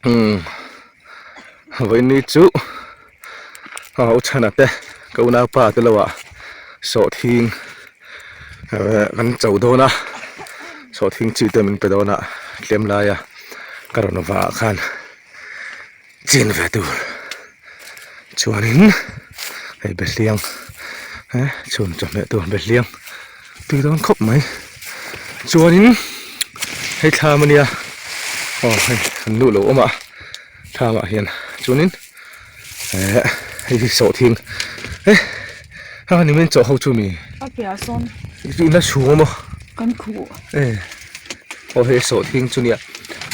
Umm vawiini chu a uchhana te ka unaupa te lo ah sawhthing eh kan cho dawn a sawhthing chi te min pe dawn a tlem laia ka rawn vah ah khan chin ve tur chuanin hei behliang eh chhun chawhmeh tur behliang tui dawn khawp mai chuanin hei thlam ania aw hei an luh lo awm a thlam ah hian chuanin eh hei hi sawhthing eh heng a ni mai chawh ho chu mi a piah sawn in a chhung a maw kan khuh eh aw hei sawhthing chu nia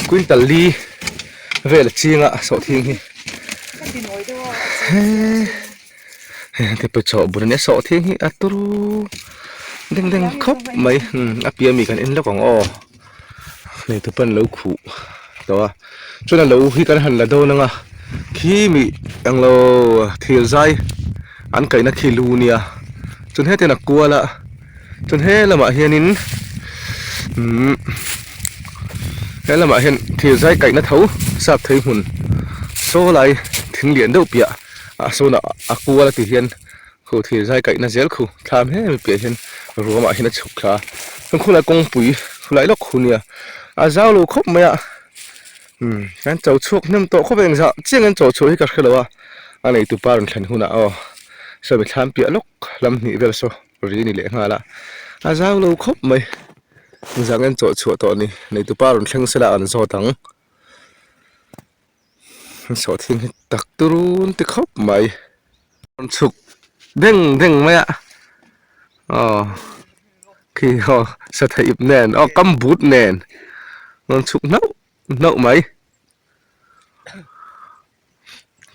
quintal li vel a ching a sawhthing hi he te pe chawh bur ania sawhthing hi a turu deng deng khawp mai a piah ami kan en lawk ang aw nei tu pawn lo khuh tawh a chuan a lo hi kan han la dawn ang a khi mi englo thil zai an kaihna khi lu nia chuan hetiang a kual a. Chuan he lamah hianin umm he lamah hian thir zai kaihna tho sap thei hmun saw lai thing lian deuh piah ah sawn a kual a ti hian khu thir zai kaihna zel khu thlam hem piah hian ruamah hian a chhuk thla a chuan khulai kawngpui khulai lawk khu nia a zau lo khawp mai a umm kan cho chhuak hnem tawh khawp a engzah chiang an cho chhuah hi ka hre lo a a neitupa rawn thlen hunah aw sawi thlam piah lawk lam hnih vel saw. Ri ni leh nghal a, a zau lo khawp mai. Zang en chawh chhuah tawh a ni. Neitupa rawn thleng sela an zawt ang. An sawhthing hi tak turun ti khawp mai. Rawn chhuk deng deng mai a, aw khi aw satha ip nen aw kam but nen rawn chhuk hnauh hnauh mai.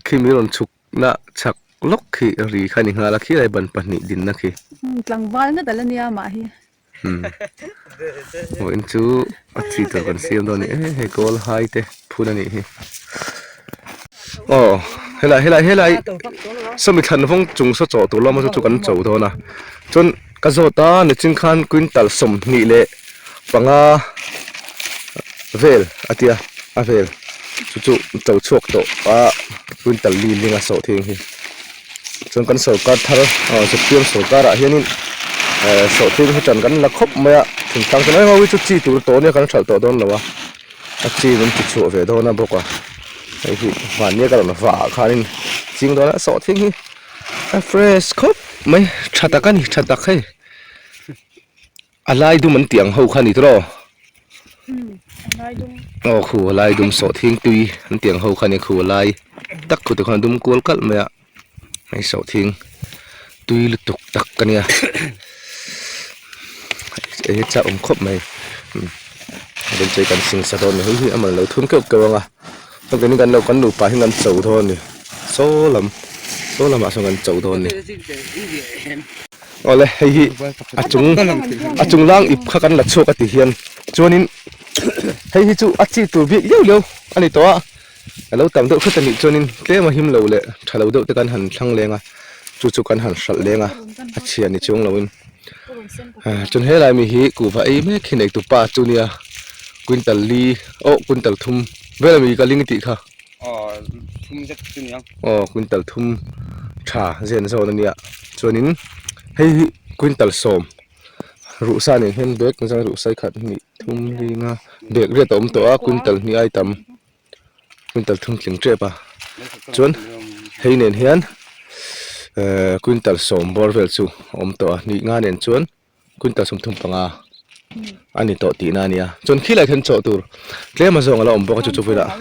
Khi mi rawn chhuk na chhak lawk khi ri kha ni nghal a khi lai ban pahnih din na khi. Tlangval ngat ala nia mah hi. Vawiin chu a chi tur kan siam dawn a ni e hei kawl hai te phun a nih hi. Aw helai helai helai sawmi thlan vawng chung saw chawh tur lama chu chu kan cho dawn a chuan ka zawt a nichin khan quintal 25 vel a tia a vel chu chu cho chhuak tawh a quintal li ling a sawh thing hi chuan kan sorkar thar aw zpm sorkar ah hianin eh sawh thing hi tan kan la khawp mai a thingtlang chu mai ho hi chu chi tur tawh ania kan hralh tawh dawn lo a a chi min ti chhuah ve dawn a bawk a hei hi mahnia ka rawn vah ah khanin ching dawn a sawh thing hi a fresh khawp mai tha tak a ni tha tak hei. A lai dum an tih ang ho kha a ni tawh aw khu a lai dum sawh thing tui an tih ang ho kha a ni khu a lai tak khu te khuan a dum kual kalh mai a hei sawh thing tui lutuk tak a nia hei hi chak awm khawp mai rawn chei kan sing sa dawn a ni hei hi a man lo thun keuh keuh ang a chuan kan lo kan nupa hi kan cho dawn a ni saw lam saw lamah sawn kan cho dawn a ni. Awle hei hi a chung a chung lang ip kha kan la chhuak a ti hian chuanin hei hi chu a chi tur bik liau liau a ni tawh a a lo tam deuh hret a nih chuanin tlem a him lo leh tha lo deuh te kan han thlang leng a chu chu kan han hralh leng a a chhia ni chuang loin chuan helai mi hi kuhva ei mek hi nei tupa chu nia quintal li aw quintal thum vel ami ka ling tih kha aw quintal thum tha zen zawn a nia chuanin hei hi quintal sawm ruh sa nen hian bag zang ruh sai khat hnih thum ling a bag riat a awm tawh a quintal hnih ai tam quintal thum tling tep a chuan hei nen hian ehh quintal sawm bawr vel chu a awm tawh a hnih nga nen chuan. Quintal 35 a ni tawh tihna a nia. Chuan khilai khian chawh tur tlem a zawng a la awm bawk a chu chu velah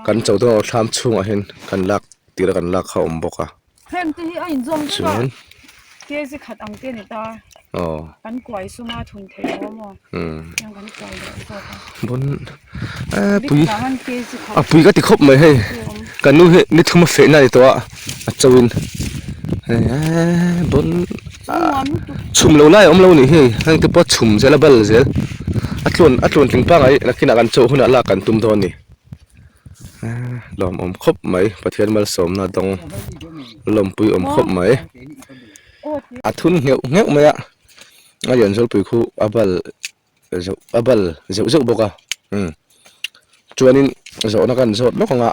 kan cho dawn a thlam chhungah hian kan lak tir a kan lak kha a awm bawk a. Heng te hi a inzawm vek a kg khat ang te a ni ta kan kuai suma thun theih lo maw heng kan kuai leh zawk a. Bon pui a pui ka ti khawp mai hei kan nu hi ni thum a fehna a ni tawh a a cho in bon chhum lo lai a awm lo nih hi heng te pawh chhum zel a bal zel a tlawn a tlawn tling pangai nakinah kan chawh hunah lak kan tum dawn a ni lawmawm khawp mai Pathian malsawmna dawng lawmpui awm khawp mai a thun ngheuh ngheuh mai a a lian zawlpui khu a bal zeuh a bal zeuh zeuh bawk a umm. Chuanin zawhna kan zawt lawk anga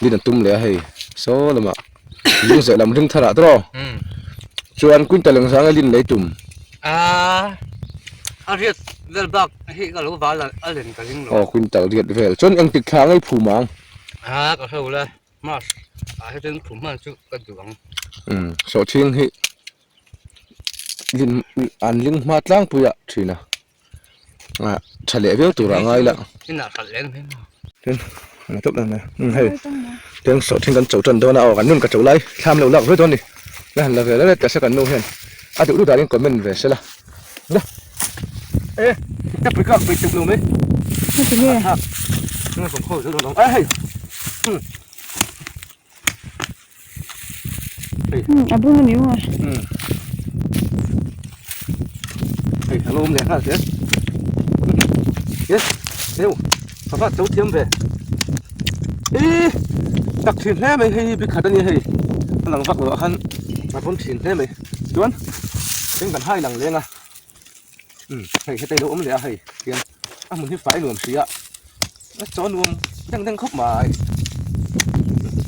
din a tum leh a hei saw lamah lung zeh lam ring tharah tawh chuan quintal eng zang a lin lei tum. A a riat vel bak hi ka lo val a len ka ring lo. Aw quintal riat vel chuan eng tik thla ngei phum ang. A ka hre la March ah hian phum hman chu ka duh ang. Sawhthing hi lin an ling hma tlangpui ah thin a. Ah tha leh viau turah ngai la. Inah hralh leng mai maw. Tin an tawp dan mai. Um hei teng sawh thin kan cho tan dawn a aw kan nun ka cho lai thlam lo lak ve dawn ni. La han la ve la let ta se kan nu hian a duh duh danin comment ve se la. La e ta pui kak pui tuk lo mai. Heti nge? Ha. Nge kom kho zo dawn a hei. Um. Hei. A bung a ni maw? Um. Hei a lo awm leh nghal zel. Yes. Heu. Ka va cho thiam ve. Ih tak thin hle mai hei bi khat a nia hei. A lang vak loh ah khan a vawn thin hle mai. Chuan eng kan hai lang leng a. Um hei hetei lo awm leh a hei hian a hmun hi fai nuam si a. A chaw nuam deng deng khawp mai.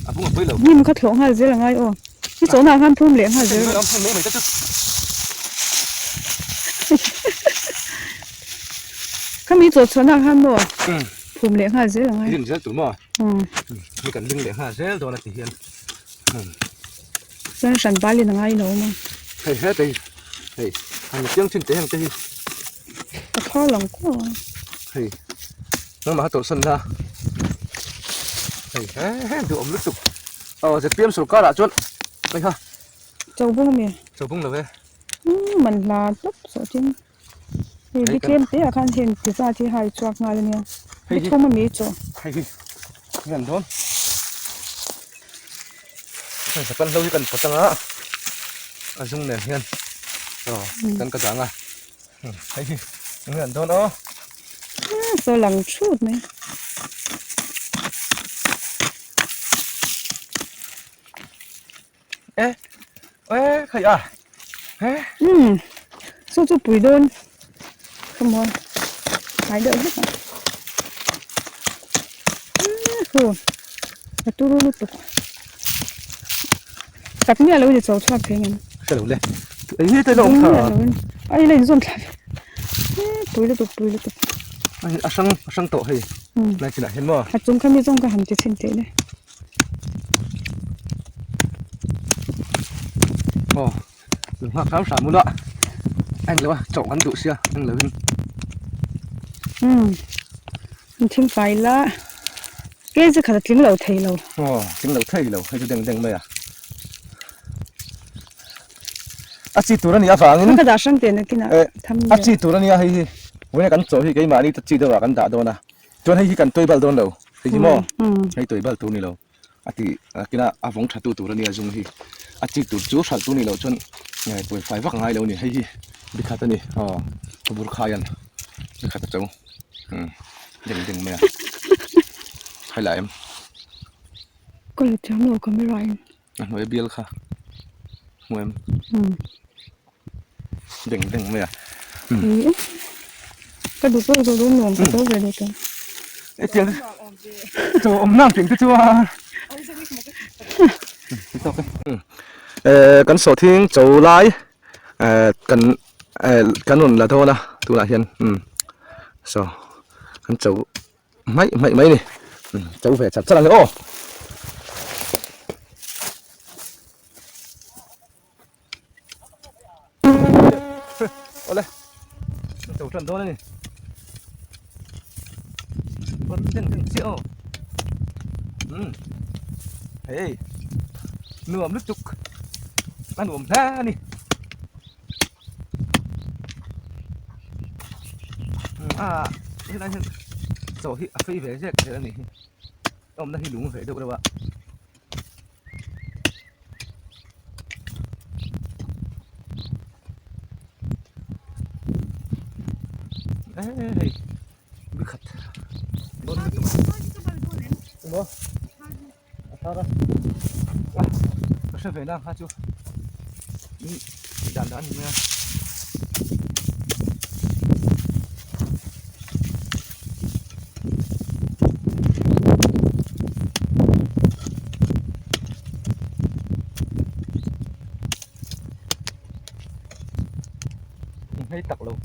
A bung a pawi lo. Hnim kha thlawh nghal zel a ngai aw. I chawhna ah khan phum leh nghal zel rawh. Hei mai mai te chu. Khami chaw chhuahna ah khan maw phum leh nghal zel a ngai. Lim zel tur maw? Hei kan ling leh nghal zel dawn a ti hian. Chuan hran balin a ngai lo awm a. Hei hetei hei han chiang thin teh heng te hi. Ka thar lang kuau a. Hei nangmah kha tawlhsan la hei he he duhawm lutuk aw zpm sorkar ah chuan hei kha. Cho bung ami? Cho bung lo e. Umm man hla tawp sawh tin. Hei bi tlem te ah khan heng ti zat hi hai chhuak nghal ania. Bi thum ami chaw. Hei hi hei an dawn. Hei sapan hlo hi kan pawt anga a zung nen hian aw kan ka dang a. Hei hi enge an dawn aw. Saw lang thut mai. E e khai a he. Um chu chu pui dawn come on hnai deuh hlek a hu a turu lutuk tak miah lo in i cho chhuak thei ngem hre lo le ei hi te lo awm tha a ila inzawm thla pui lutuk pui lutuk a hrang a hrang tawh hei lai chinah hian maw a chung kha mi zawng ka han ti chhin teh le Aw lu nghak hram hram ula a englo a chawh kan duh sia englo in. Umm an thing fai la kei chu khat a tling lo thei lo. Aw tling lo thei lo hei chu deng deng mai a. A chi tur a nih avangin ka dah hrang teh nakinah tham a chi tur a nia hei hi vawiin kan chawh hi keimahni ta chi deuh ah kan dah dawn a. Chuan hei hi kan tuai bal dawn lo, hei hi maw hei tuai bal tur ni lo a ti kina a vawng tha tu tur a nia zung hi a chi tur chu hralh tur ni loh chuan tuai fai vak ngai lo a ni hei hi bikhat a ni aw bur khai an bikhat a cho deng deng mai a hai la em. Ka la thiam lo camera in. A hnuai bial kha hmu em? Deng deng mai a. Ka duh pawh zawh dawn nuam ka zo ve deuh tawh. Hetiang chaw awm nang tih te chuan. Kan sawhthing chaw lai kan kan rawn la dawn a tunah hian saw kan chaw Hmaih hmaih mai ni. Cho ve chat chat ang e aw. Awle. Cho tan dawn a ni. Bon deng deng chiah aw. Hei. Nuam lutuk. A nuam hle a ni. A helai hian chaw hi a fei ve zek zel a nih hi a awmna hi lung ve deuh reuh a. Hei bi khat dawn lutuk a a thar a ka hre ve na kha chu tih dan dan a ni mai a.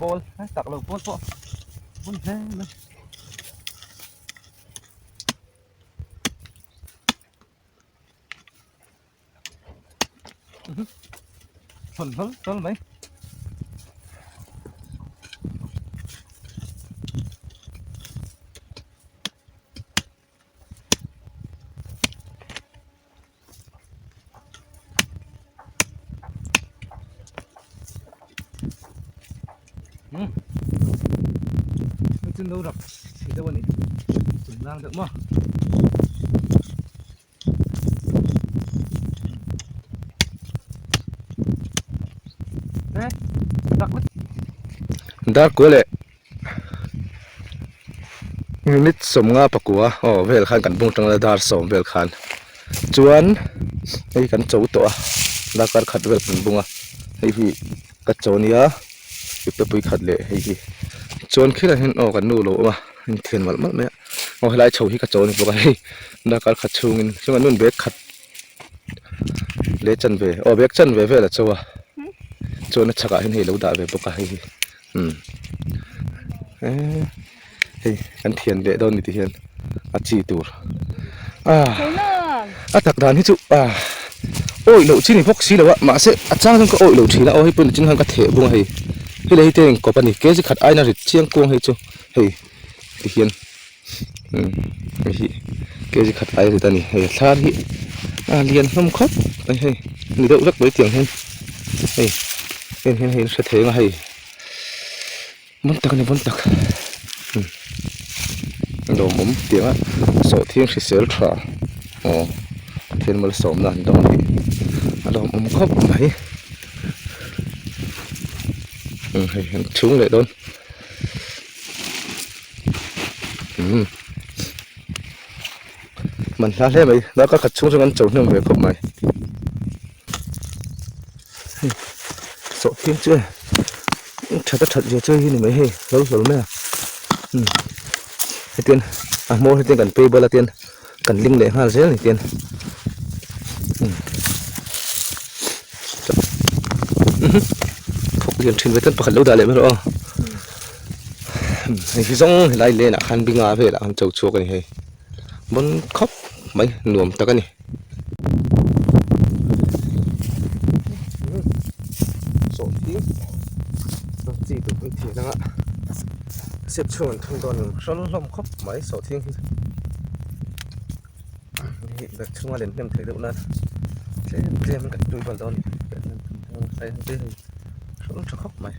Pawl tak lo pawl pawh bun hle mai. Thawn hlawl hlawl mai. Chu no rak thei deuh a ni chung lang deuh maw. Dar kua leh minute sawmnga pakua aw vel khan kan bung tang a dar sawm vel khan chuan hei kan cho tawh a darkar khat vel kan bung a hei hi ka cho nia ipte pui khat leh hei hi chuan khilaiah hian aw kan nu lo awm a inthian malh malh mai a aw helai chho hi ka cho a ni bawk a hei darkar khat chhungin chuan an nun bag khat leh chanve aw bag chanve vel a cho a chuan a chhakah hian hei lo dah ve bawk a hei hi umm eee hei kan thian leh dawn ni ti hian a chi tur ah a tak dan hi chu ah awih loh chi ni bawk si lo a mahse a chang chuan ka awih loh thin a aw hei pawh nichin khan ka theh bung a hei hei leh hei te inkawp a ni kg khat aina rit chiang kuang hei chu hei ti hian. Hei hi kg khat ai rit a ni hei thlar hi a lian hlawm khawp mai hei ni deuh vek mai tiang hian hei heng hian hei an hre thei ang a hei bon tak a ni bon tak a lawmawm tiang a sawhthing hrisel tha aw Pathian malsawmna an dawng a ni a lawmawm khawp mai hei an chhung leh dawn. Man hla hle mai darkar khat chhung chuan an cho hnem ve khawp mai sawhthing chu e that a that zia chu hei hi ni mai hei hlawl hlawl mai a hetiang a hmawr hetiang kan pei bal a tian kan ling leh nghal zel ni tian thawk lian thin ve chuan pakhat lo dah leh mai rawh aw. Hei hi zawng helai lane ah khan binga velah khan cho chhuak a ni hei bawn khawp mai nuam tak a ni. Sawhthing chi tur kan thian anga step chhung an thun dawn hrawl hlawm khawp mai sawhthing hi hei bag chhunga len hnem theih deuh nan tlem tlem kan tui bal dawn a ni hrawl tha khawp mai.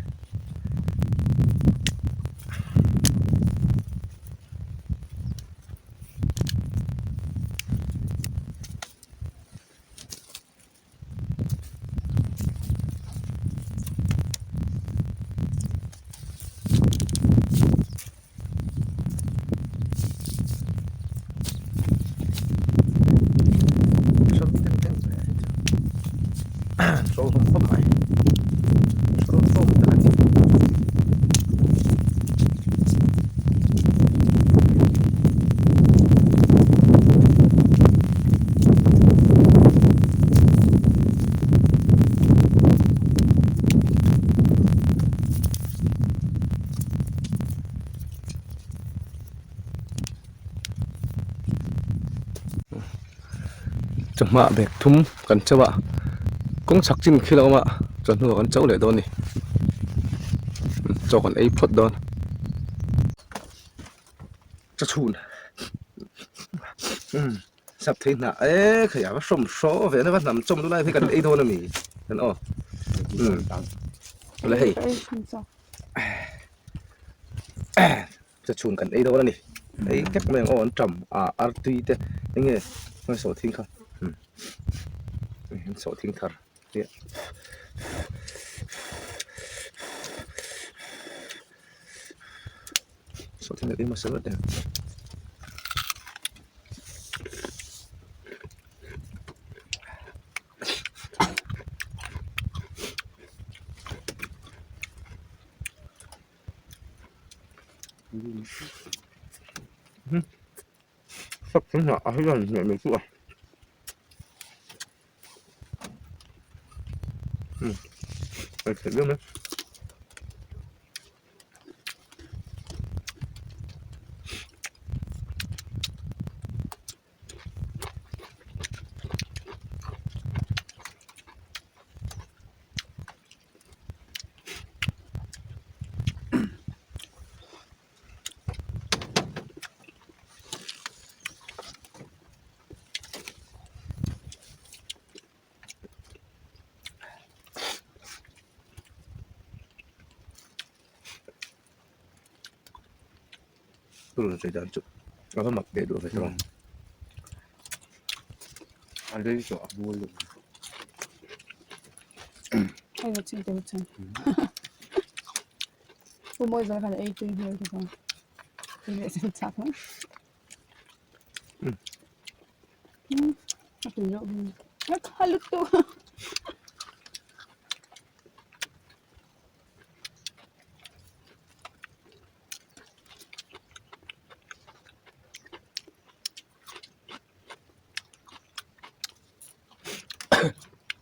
Chawhma bag thum kan chauh a kawng chhak chin khi la awm a chawhnu ah kan chauh leh dawn a ni chaw kan ei phawt dawn chaw chhun sap thei hnah e khai a va hrawm hraw ve na va hnam chawm lu lai hi kan ei dawn a mi kan aw le hei Cha chhun kan ei dawn a ni ei hlek mai ang aw an tam a artui te eng nge hmai sawhthing kha sawhthing thar sawhthing leh hmasa vat em. Sap thing hnah a hian hmeh mai chu a ei theih viau mai. Purun sawi dan chu a va mak teh duh ve tawh ang. A lei zawh a bul luh. Hei va chin teh chan. Pu mawi zawng khan ei tui hmel te chuan. Tui leh chin chak mai. A tui reuh hi. A kha lutuk.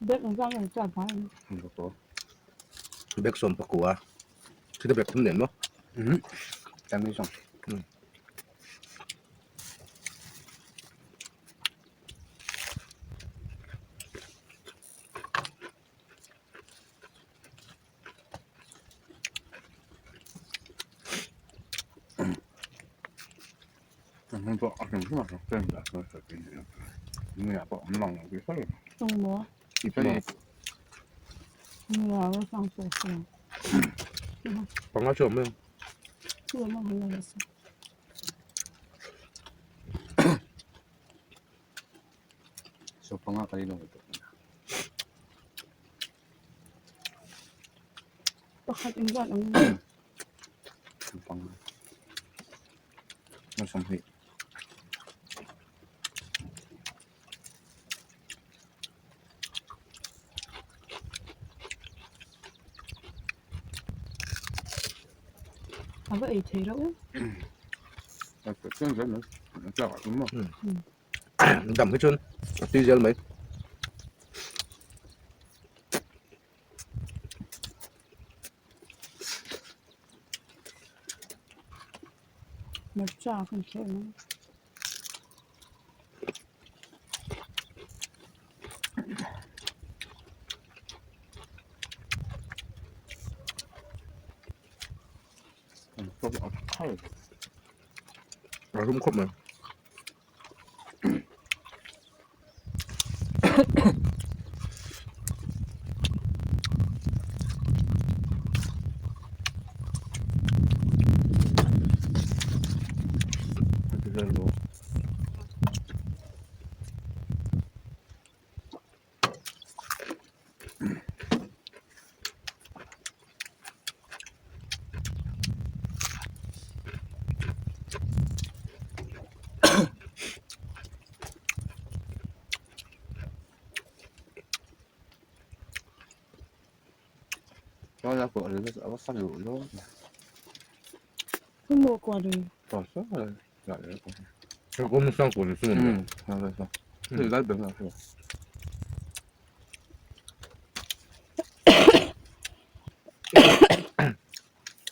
Bag ang zang ang chak bai ang. Bag sawm pakua. Chita bag thum nen maw? Tam hi zawng. Panga chu awm em? Pakhat engzat ang a va ei thei reuh em. Dam hi chuan a tui zel mai. Hmarcha kan hre ang. A rum khawp mai.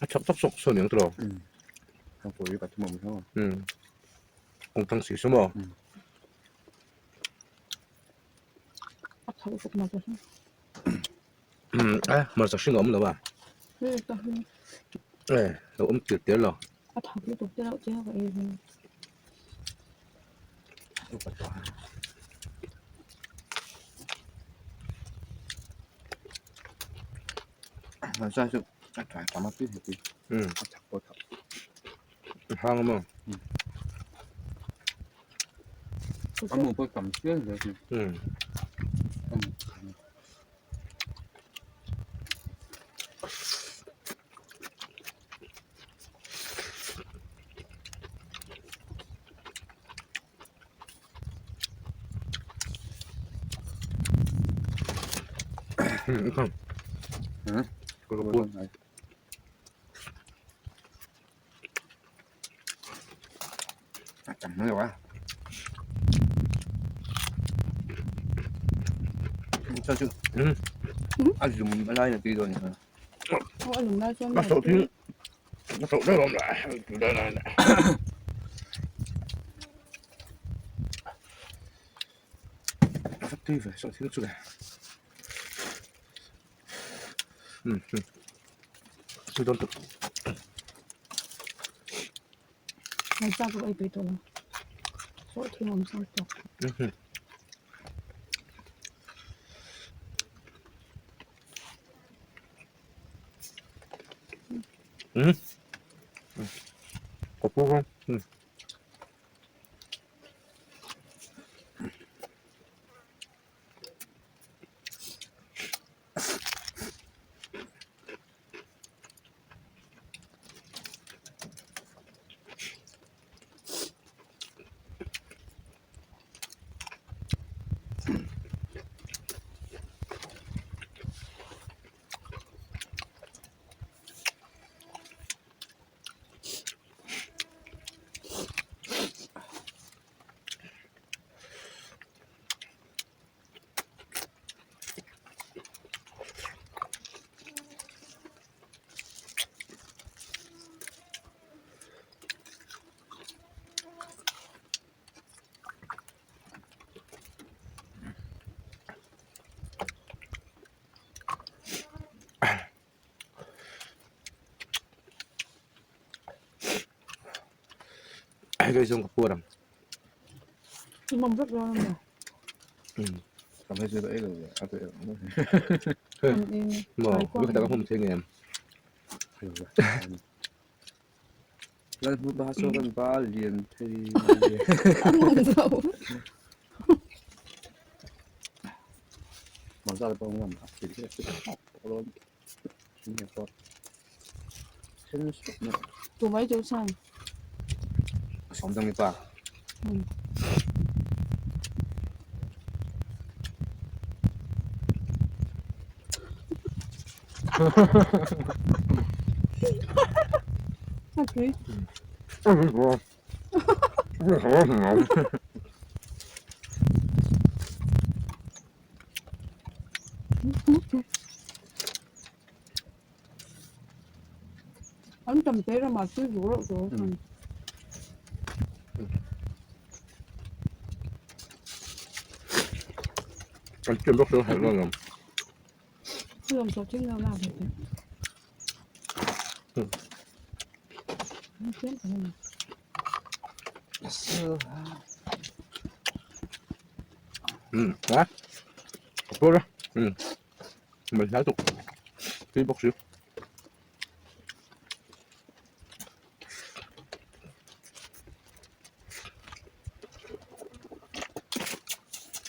A chak tak sawk sawn ang tiraw? Kawng tlang si saw maw? A hmarcha hring a awm lo a. E lo awm tir tir lo. Hang maw? A sawh thing a sawh daih awm lah tui ve sawh thing chu le tui dawn tuk. Hei zawng ka puar ang. Mom vek dawn a ni. Ka hmei chu ei lo ve a tui ang. Maw, vek tak a hmum thei ngem. Lal hmu ba saw kan ba lian thei. A mom zo. Mom za pawh ngam a thil hi a lo Tu mai chu san. Sawm dang ni pa. A tui. An tam te ramah tui zuk reuh tur a khan. An chem bawk chu helh lo. Lawm tawh thing lo lak ve teh. Ha? Pur a. Mình hái tục. Tui bawk si.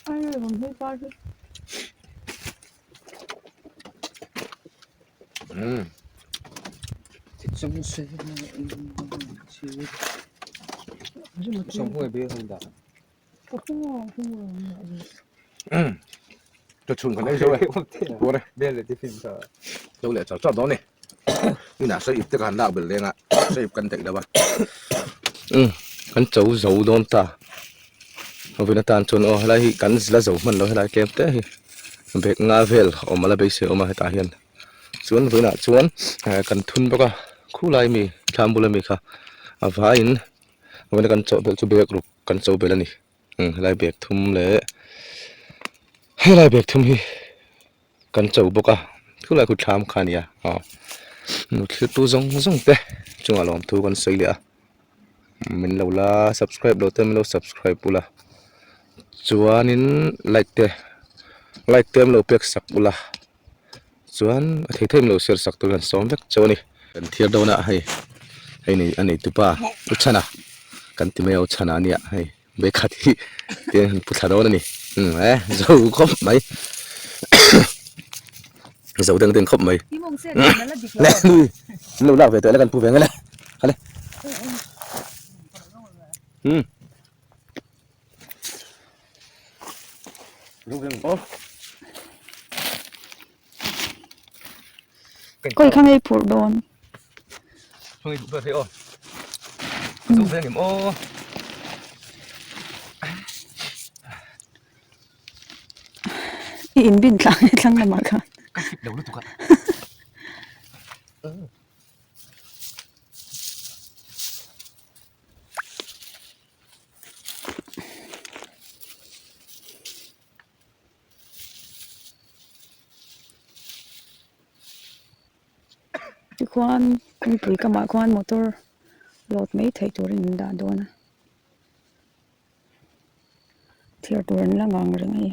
Ai vòng hơi ba chứ. Cho chhun kan ei zo e. Pur e. Zo leh char char dawn ni. Inah sawi ip te ka han lak belh leng a, sawi ip kan daih lo a. Kan cho zo dawn ta. Vawin atan chuan aw helai hi kan la zo hman lo helai tlem te hi bag nga vel awm a la beisei awm a hetah hian chuan vawiinah chuan kan thun bawk a khulai mi thlam bula mi kha a vaiin vawiina kan chawh belh chu bag ruk kan cho belh a ni helai bag thum leh helai bag thum hi kan cho bawk a khulai khu thlam kha a ni a aw nu thlir tu zawng zawng te chungah lawmthu kan sawi leh a. Min lo la subscribe lo te min lo subscribe ula chuanin like te like te an lo pek sak ula chuan a thei thei min lo share sak tur hian sawm vek chauh a ni. Kan thiar dawn a hei hei nei a nei tupa u chhana kan ti mai a u chhana ania hei vekhat hi te han pu thla dawn a ni umm e zo khawp mai zo deng deng khawp mai le nui an lo lak ve tawh la kan pu ve ang e le hale umm Kawi kha ngei phurh dawn. Ngei phurh dawn aw. Ka duh ve ngem aw. I inbin tlang e thlang lamah khan. Ka hip lo lutuk a. Tikhuan kawngpui kamah khuan motor load mai theih turin an dah dawn a chhiar tur an la ngang reng a ni.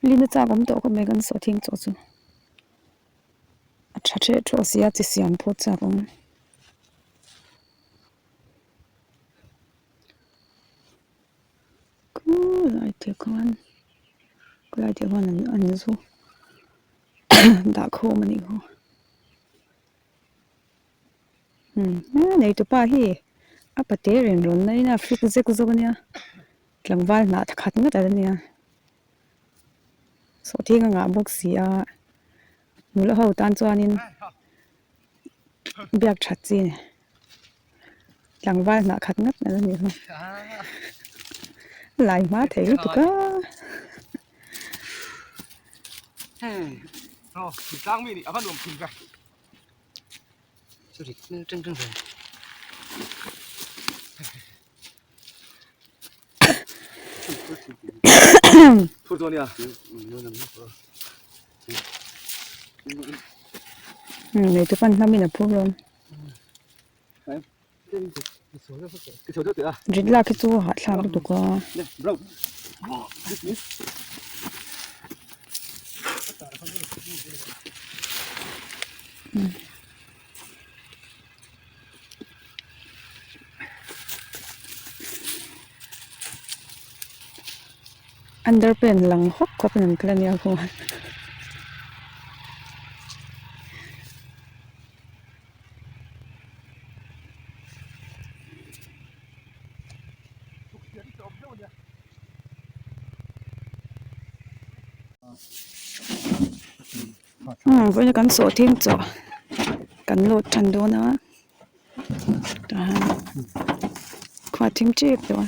Lin a chak awm tawh khawp mai kan sawhthing chawh chu a tha hreh thawh si a chi siam pawh chak awm. Khulai te khan khulai te khan an zu dah khawm a nih kha umm nei tupa hi a pate ren rawn na in a fik zek zawk a nia tlangval hnah khat ngawt a la nia sawhthing a ngah bawk si a nula ho tan chuanin biak that chi a ni. Tlangval hnah khat ngat a la ni hlawm. Lai hma thei lutuk a. Nei te pawn hnamin a phur dawn. Rit lak hi chu a hahthlak lutuk a. Underpant lang hawk khawp in an kal a nia khaw. Vawiin kan sawhthing chaw kan lut tan dawn a tah hian khua thim tep tawh a.